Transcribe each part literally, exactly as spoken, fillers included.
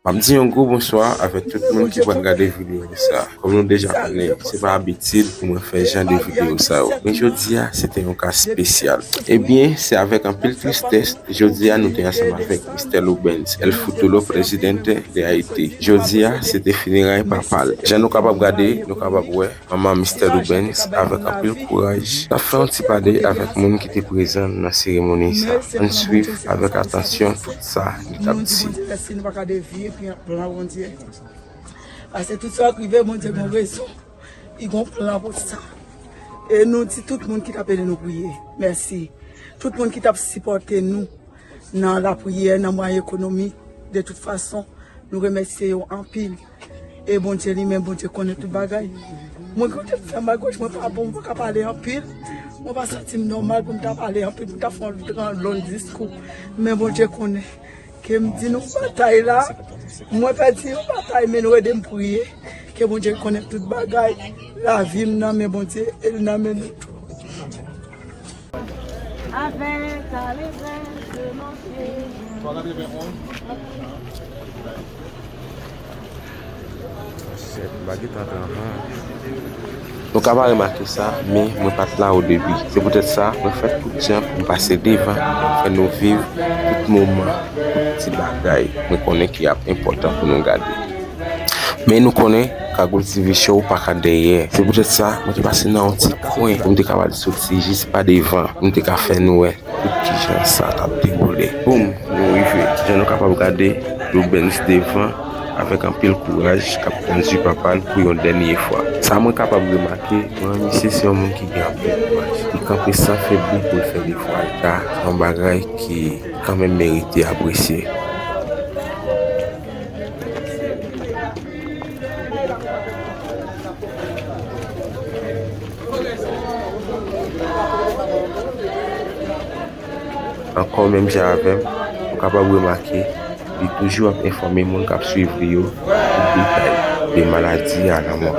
M ap di yon gwo bonswa avèk tout moun ki pral gade videyo sa. Kòm nou deja konnen, se pa abitid pou mwen fè jan de videyo sa yo. Men jodi a, se te yon ka espesyal. Ebyen, se avèk anpil tristès, jodi a nou te ansanm avèk Mistè Loubens, El Futuro Presidente de Haiti. Jodi a, se te fineray papa l. Jan nou kapab gade, nou kapab wè, manman Mistè Loubens, avèk anpil kouraj, t ap fè yon ti pale avèk moun ki te prezan nan seremoni sa. Ann swiv avèk atansyon tout sa li t ap di. Mèsi, nou pa ka devye plan Bondye. Paske tout sa k rive, Bondye gen rezon. Li gen plan pou sa. E nou di tout moun ki t ap ede nou priye, mèsi. Tout moun ki t ap sipòte nou nan lapriyè, nan mwayen ekonomik. De tout fason, nou remèsye yo anpil. E Bondye li menm, Bondye konnen tout bagay. Mwen kote fè mal gòj mwen pa bon, mwen pa ka pale anpil. Mwen pa santi m nòmal pou m ta pale anpil, pou m ta fè yon gran long diskou. Men Bondye konnen. Ke m di nou batay la, mwen pèdi yon batay, men nou ede m priye. Ke Bondye konnen tout bagay. Lavi m nan men Bondye, e l nan men nou tou. Avec ta légère de mon pied. Sèt, m pa gentan antre anvan. Nou ka pa remake sa, men mwen pa t la o debi. Se poutèt sa, mwen fè tout jan pou m pase devan, pou m fè nou viv tout moman, tout ti bagay mwen konnen ki ap enpòtan pou nou gade. Men nou konnen, Kagoul T V Show pa ka dèyè. Se poutèt sa, mwen te pase nan yon ti kwen pou m te kapab soti jis pa devan, pou m te ka fè nou wè tout kijan sa t ap dewoule. Boum! Nou rive. Jan nou kapab gade, Loubens devan, avèk anpil kouraj, k ap kondui papa l pou yon dènye fwa. Sa mwen kapab remake, mwen wè misye se yon moun ki gen anpil kouraj. Li kanpe san febli pou l fè devwa l. Sa se yon bagay ki kanmenm merite apresye. Ankò menm jan avè m, ou kapab remake, li toujou ap enfòme moun k ap swiv li yo tout detay de maladi a, lanmò.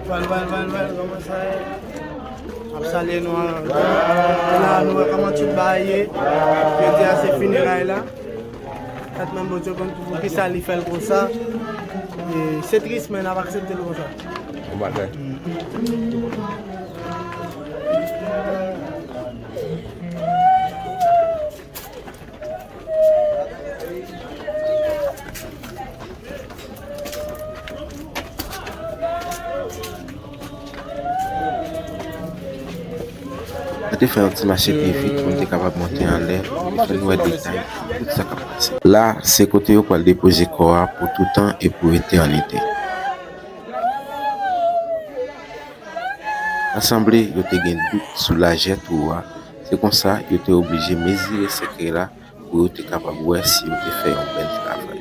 Val, val, val, val, kòman sa ye? M ap salye nou an. La, nou wè kòman tout bagay ye. Jodi a, se fineray la. Gad menm Bondye konn pou, pou kisa li fè l konsa. E se tris, men n ap aksepte l konsa. Bon bagay. Mwen te fè yon ti mache pi vit pou m te kapab monte anlè, pou m te fè n wè detay tout sa k ap pase. La, se kote yo pral depoze kò a pou toutan e pou etènite. Ansanble, yo te gen dout sou lajè twou a. Se konsa, yo te oblije mezire sekrè la pou yo te kapab wè si yo te fè yon bèl travay.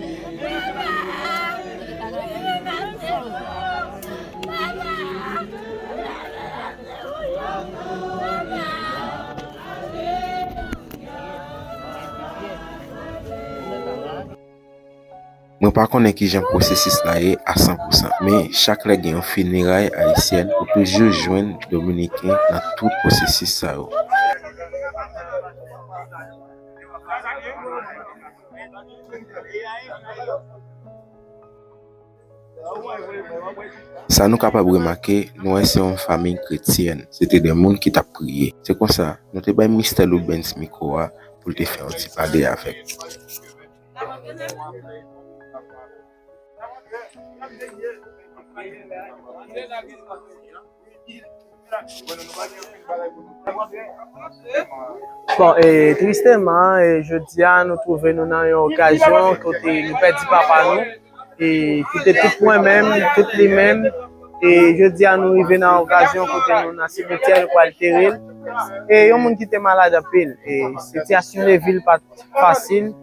Mwen pa konnen kijan pwosesis la ye a san pou san, men chak lè gen yon fineray ayisyèn, ou toujou jwenn Dominiken nan tout pwosesis sa yo. Sa nou kapab remake, nou wè se yon fanmi kretyèn. Se te de moun ki t ap priye. Se konsa, nou te bay Mistè Loubens mikwo a pou l te fè yon ti pale avèk. Bon, e, tristeman, e, jodi a, nou twouve nou nan yon okazyon kote nou pèdi papa nou, e, ki te tout mwen menm, tout li menm. E jodi a, nou rive nan okazyon kote nou nan simityè, nou pral tere l. E yon moun ki te malad anpil. E sitiyasyon de vi l pa t fasil.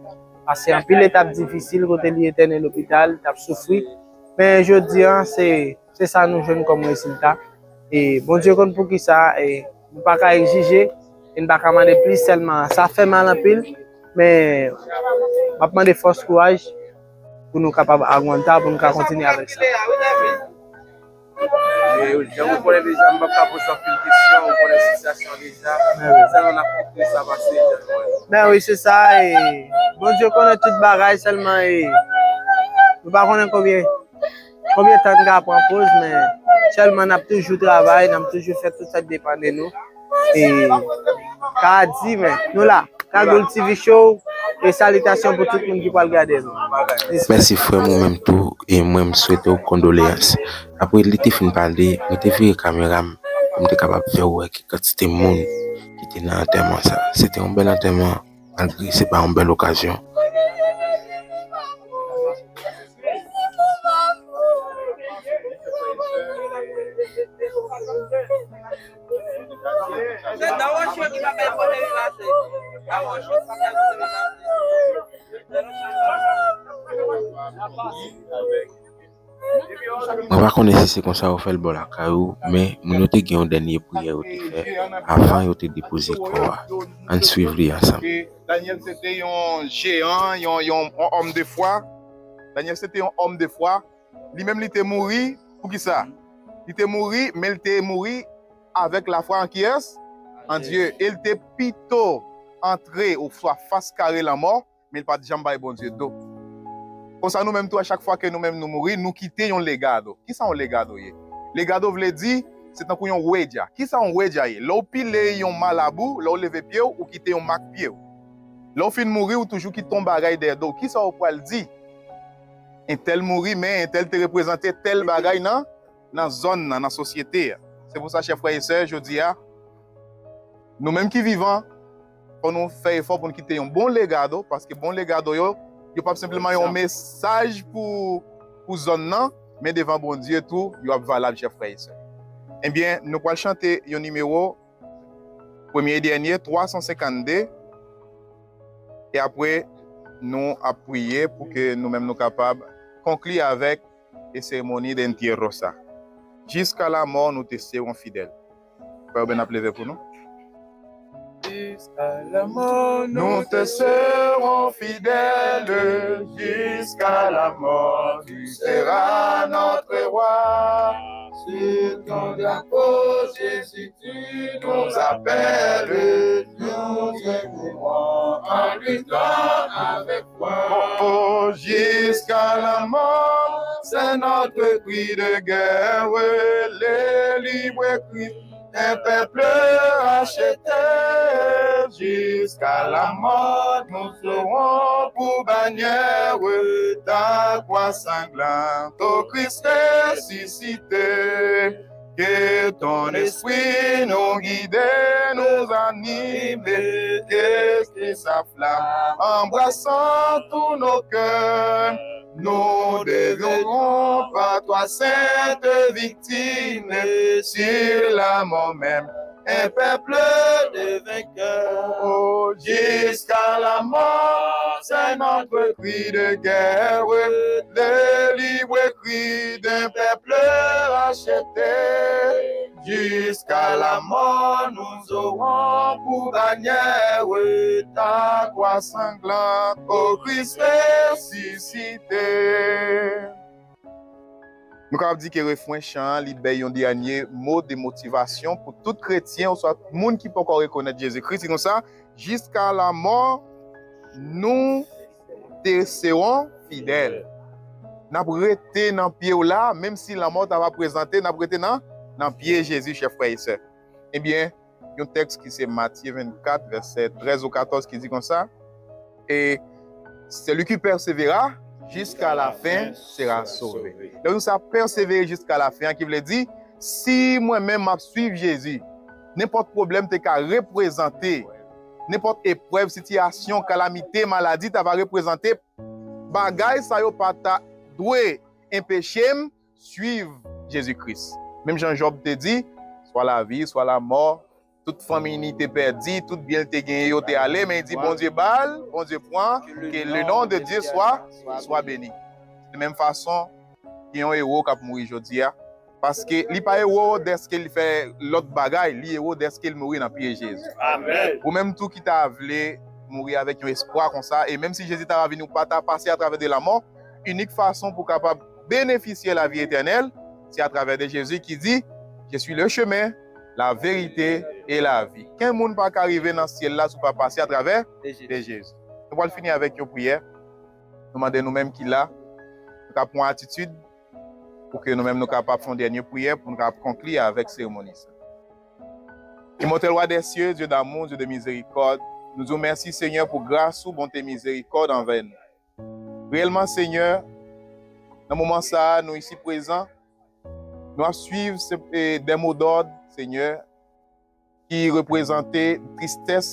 pase anpil etap difisil kote li entène lopital, li t ap soufri. Men jodi a, se, se sa nou jwenn kòm rezilta. E Bondye konn poukisa, e nou pa ka egzije, e n pa ka mande plis sèlman. Sa fè mal anpil, men m ap mande fòs, kouraj pou nou kapab agwanta, pou nou ka kontinye avèk sa. E jan ou konnen deja, m p ap ka poze anpil kesyon, ou konnen sitiyasyon an deja. Sèlman n ap koute sa pase, jan nou wè. Men wi, se sa, e Bondye konnen tout bagay, sèlman, e nou pa konnen konbyen, konbyen tan n ka pran poz, men sèlman n ap toujou travay, n ap toujou fè tout sa k depann de nou. E ka di, men nou la. Cagoule T V Show, e salitasyon pou tout moun ki pral gade nou. Mèsi frè m, ou menm tou, e mwen m swete w kondoleyans. Apre li te fin pale, mwen te vire kamera m pou m te kapab fè w wè ki kantite moun ki te nan antèman sa. Se te yon bèl antèman, malgre se pa yon bèl okazyon. Mwen pa konnen si se konsa yo fè l bò lakay ou, men moun yo te gen yon dènye priyè yo te fè avan yo te depoze kò a. Ann swiv li ansanm. Danyèl se te yon jeyan, yon, yon, yon òm de fwa. Danyèl se te yon òm de fwa. Li menm li te mouri, poukisa? Li te mouri, men li te mouri avèk lafwa an kiyès? An Dye. E li te pito antre oswa fas kare lanmò, men li pa t janm bay Bondye do. Konsa nou menm tou, a chak fwa ke nou menm nou mouri, nou kite yon legado. Kisa yon legado ye? Legado vle di, se tankou yon wedya. Kisa yon wedya ye? Lè w pile yon malabou, lè w leve pye w, ou kite yon mak pye w. Lè w fin mouri, ou toujou kite yon bagay dèyè do w. Kisa w pral di? Entèl mouri, men entèl te reprezante tèl bagay nan, nan zòn nan, nan sosyete a. Se pou sa, chè frè e sè, jodi a, nou menm ki vivan, fò nou fè efò pou n kite yon bon legado, paske bon legado yo, yo p ap senpleman yon mesaj pou, pou zòn nan, men devan Bondye tou, yo ap valab, chè frè e sè. Ebyen, nou pral chante yon nimewo, premye e dènye, twa san senkannde, e apre, nou ap priye pou ke nou menm nou kapab konkli avèk e seremoni de entierro sa. Jiska lamò nou te sewon fidèl. Frè Oben ap leve pou nou. Jusqu'à la mort, nous te serons fidèles, jusqu'à la mort, tu seras notre roi. Sur ton drapeau, Jésus, tu nous appelles, nous t'aimerons en luttant avec toi. Oh, oh, jusqu'à la mort, c'est notre cri de guerre, les libres cris d'un peuple racheté. Jusqu'à la mort, nous serons pour bannière ta croix sanglante, ô Christ ressuscité. Que ton esprit nous guide, nous anime, et que sa flamme embrassant tous nos cœurs, nous deviendrons par toi sainte victime, sur la mort même un peuple de vainqueurs. Oh, jusqu'à la mort, c'est notre cri de guerre, le libre cri d'un peuple racheté. Jusqu'à la mort, nous aurons pour bannière ta croix sanglante, ô Christ ressuscité. Nou kapab di ke refren chan an, li bay yon dènye mo de motivasyon pou tout kretyen oswa moun ki poko rekonèt Jezi Kris. Li konsa, jiska lamò, nou te sewon fidèl. N ap rete nan pye w la, menm si lanmò ta va prezante, n ap rete nan, nan pye Jezi, chè frè e sè. Ebyen, yon tèks ki se Matye vennkat, vèsè trèz ou katòz, ki di konsa, e celui qui persévérera jusqu'à la fin sera sauvé. Lè nou sa pèsevere jiska lafen an, ki vle di, si mwen menm m ap swiv Jezi, nenpòt pwoblèm te ka reprezante, nenpòt eprèv, sitiyasyon, kalamite, maladi ta va reprezante, bagay sa yo pa ta dwe enpeche m swiv Jezi Kris. Menm jan Jòb te di, swa lavi, swa lamò, tout fanmi ni te pèdi, tout byen l te genyen yo te ale, men li di Bondye ba l, Bondye pran, que le nom de Dieu soit, soit béni. De menm fason, gen yon ewo k ap mouri jodi a, paske li pa ewo dèske li fè lòt bagay, li ewo dèske li mouri nan pye Jezi. Amèn. Ou menm tou ki ta vle mouri avèk yon espwa konsa, e menm si Jezi ta va vini, ou pa ta pase atravè de lanmò, inik fason pou w kapab benefisye lavi etènèl, se atravè de Jezi ki di, Je suis le chemin, la vérité et la vie. Kenn moun pa ka rive nan syèl la si w pa pase atravè de Jezi. Nou pral fini avèk yon priyè. Nou mande nou menm ki la, nou ka pran atitid pou ke nou menm nou kapab fè yon dènye priyè pou nou kapab konkli avèk seremoni sa. Immortel Roi des cieux, Dieu d'amour, Dieu de miséricorde, nou di w mèsi Senyè pou gras ou, bonte, mizerikòd anvè nou. Reyèlman Senyè, nan moman sa a nou isi prezan, nou ap swiv se, e, de mo dòd Senyè, ki reprezante tristès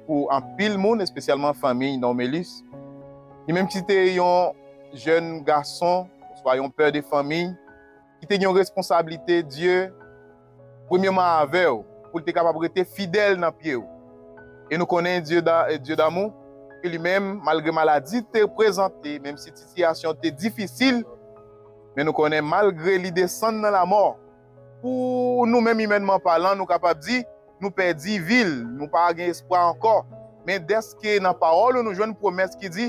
pou anpil moun, espesyalman fanmi Normelus. Li menm ki te yon jèn gason, oswa yon pè de fanmi, ki te gen yon responsablite, Dye, premyèman avè w, pou l te kapab rete fidèl nan pye w. E nou konnen Dye da, Dye damou, ke li menm, malgre maladi te prezante, menm si sitiyasyon te difisil, men nou konnen malgre li desann nan lamò, pou nou menm, imènman palan, nou kapab di, nou pèdi vi l, nou pa gen espwa ankò. Men dèske nan pawòl ou nou jwenn pwomès ki di,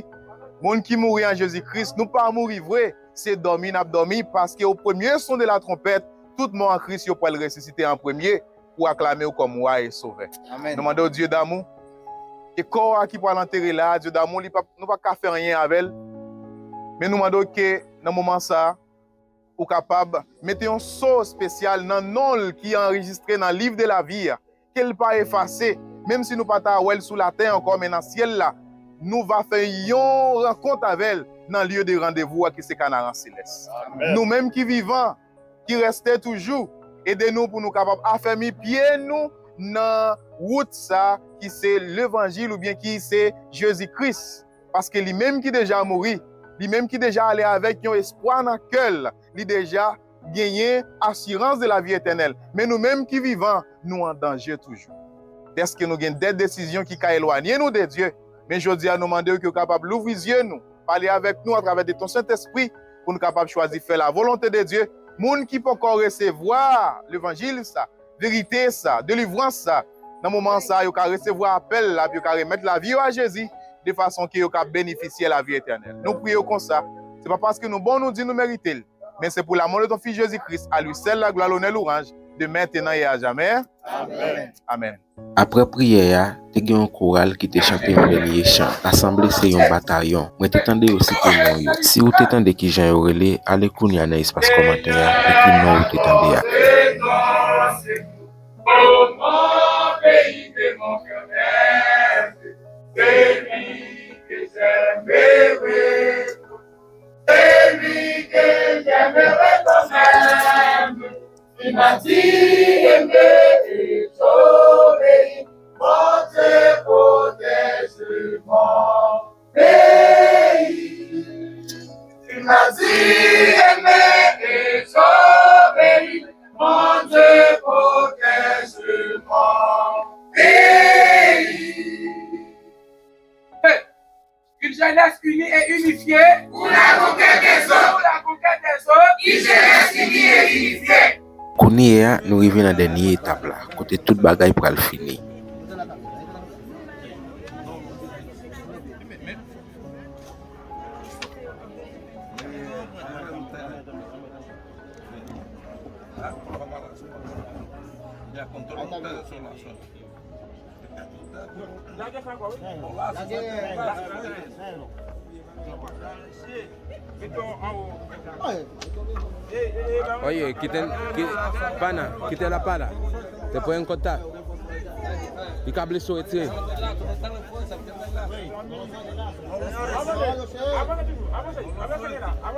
moun ki mouri an Jezi Kris, nou pa mouri vre, se dòmi n ap dòmi, paske o premye son de la tronpèt, tout mò an Kris yo pral resisite an premye pou aklame w kòm Wa e Sovè. Amèn. Nou mande w, Dye damou, ke kò a ki pral antere la a, Dye damou, li pa, nou pa ka fè anyen avè l. Men nou mande w ke nan moman sa a, ou kapab mete yon so espesyal nan non l ki anrejistre nan liv de lavi a, ke l pa efase, menm si nou pa ta wè l sou latè ankò, men nan syèl la, nou va fè yon rankont avè l nan lye de randevou a ki se Kanaran selès. Amèn. Nou menm ki vivan, ki reste toujou, ede nou pou nou kapab afèmi pye nou nan wout sa ki se levanjil oubyen ki se Jezi Kris. Paske li menm ki deja mouri, li menm ki deja ale avèk yon espwa nan kè l, li deja genyen asirans de lavi etènèl. Men nou menm ki vivan, nou an danje toujou. Dèske nou gen de desizyon ki ka elwanye nou de Dye. Men jodi a, nou mande w ke w kapab louvri zye nou, pale avèk nou atravè de ton Sentespri, pou nou kapab chwazi fè la volonte de Dye. Moun ki poko resevwa levanjil sa, verite sa, delivrans sa, nan moman sa, yo ka resevwa apèl la, yo ka remèt lavi yo a Jezi, de fason ke yo ka benefisye lavi etènèl. Nou priye w konsa, se pa paske nou bon nou di nou merite l, men se pou l'amour de ton Fils Jésus-Christ, à lui seul la gloire, l'honneur, louange, de maintenant et à jamais. Amèn. Amèn. Apre priyè a, te gen yon koral ki te chante yon dènye chan. Asanble se yon batayon. Mwen te tande yo site non yo. Si w te tande kijan yo rele, ale kounye a nan espas kòmantè a, ekri non ou te tande a. Ô mon pays de mon cœur, c'est lui que j'aimerais, c'est lui que j'aimerais quand même. Il m'a dit, aimez et j'obéis, mon Dieu protège mon pays. Il m'a dit, aimez et j'obéis, mon Dieu protège mon pays. Une jeunesse unie et unifiée. Pour la conquête des autres. Pour la conquête des autres. Une jeunesse unie et unifiée. Kounye a, nou rive nan dènye etap la, kote tout bagay pral fini. Oye, kite, ki, pana, kite la pala. Te pran kontak. Li ka blese w, retire.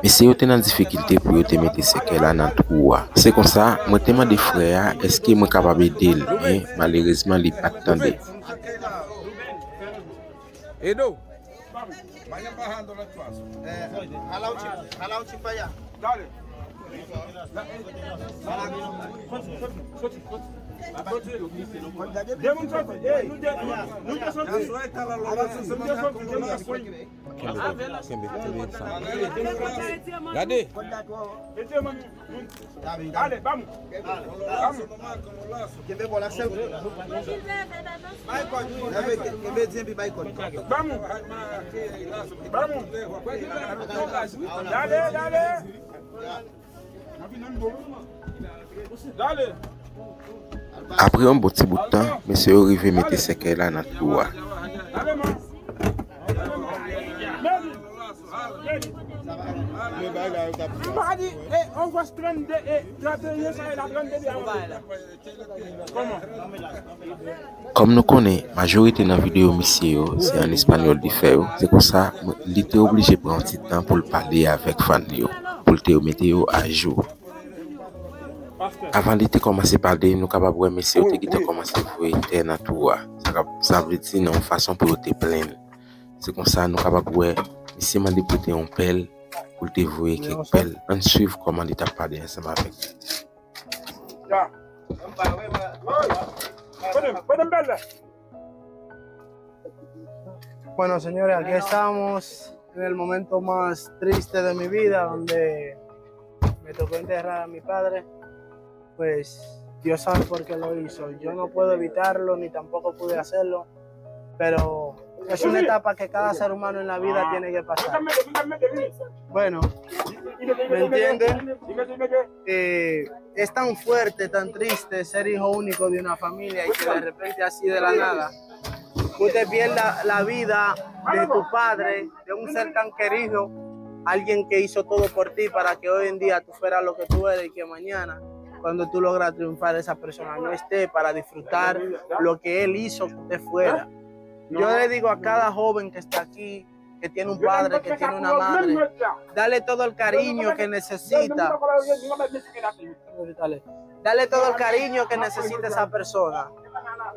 Mesye yo te nan difikilte pou yo te mete sèkèy la nan twou a. Se konsa, mwen te mande frè a, èske mwen kapab ede l, men malerezman, li pa t tande. Edo! Vaya bajando la clase. Eh, jala un chin, jala un chin pa allá. Dale. Soti, soti, soti. Soti. De moun soti. Ey, nou de, nou, nou de soti. Nou de soti, de moun soti. Kenbe, kenbe, kenbe sa. Gade. Ede mwen. Ale, ba m. Ba m. Kenbe bò la, sèl. Bay kòd. Kenbe, kenbe di epi bay kòd. Ba m. Ba m. Dale, dale. Dale. Apre yon bon ti bout tan, mesye yo rive mete sèkèy la nan twou a. Dale, man. Meni. Meni. M pa di, e, on gòch trannde, e, trannde, sa e la trannde de a. Kòman? Kòm nou konnen, majorite nan videyo misye yo, se an espanyòl li fè yo. Se konsa, li te oblije pran yon ti tan pou l pale avèk fan li yo, pou l te mete yo ajou. Avan li te kòmanse pale, nou kapab wè mesye yo te gentan kòmanse voye tè nan twou a. Sa ka, sa vle di nan yon fason pou yo te plen l. Se konsa nou kapab wè misye mande pote yon pèl pou l te voye kèk pèl. Ann swiv kòman li t ap pale ansanm avèk. Bueno, señores, aquí estamos en el momento más triste de mi vida, donde me tocó enterrar a mi padre. Pues Dios sabe por qué lo hizo. Yo no puedo evitarlo, ni tampoco pude hacerlo, pero es una etapa que cada ser humano en la vida tiene que pasar. Bueno, ¿me entienden? Eh, es tan fuerte, tan triste ser hijo único de una familia y que de repente así de la nada tú te pierdas la vida de tu padre, de un ser tan querido, alguien que hizo todo por ti para que hoy en día tú fueras lo que tú eres y que mañana, cuando tú logras triunfar, esa persona no esté para disfrutar lo que él hizo que usted fuera. Yo le digo a cada joven que está aquí, que tiene un padre, que tiene una madre, dale todo el cariño que necesita. Dale todo el cariño que necesita esa persona.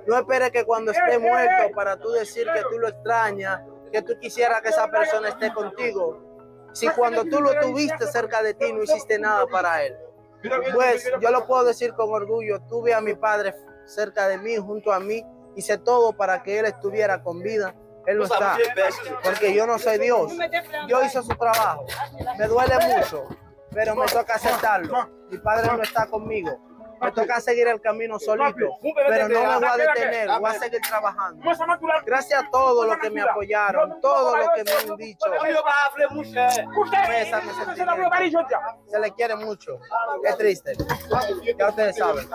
No espere que cuando esté muerto para tú decir que tú lo extrañas, que tú quisieras que esa persona esté contigo. Si cuando tú lo tuviste cerca de ti no hiciste nada para él. Pues yo lo puedo decir con orgullo, tuve a mi padre cerca de mí, junto a mí, hice todo para que él estuviera con vida. Él no está, porque yo no soy Dios. Dios hizo su trabajo. Me duele mucho, pero me toca aceptarlo. Mi padre no está conmigo. Me toca seguir el camino solito, pero no me voy a detener, voy a seguir trabajando. Gracias a todos los que me apoyaron, todos los que me han dicho, se les quiere mucho. Es triste. Ya ustedes saben.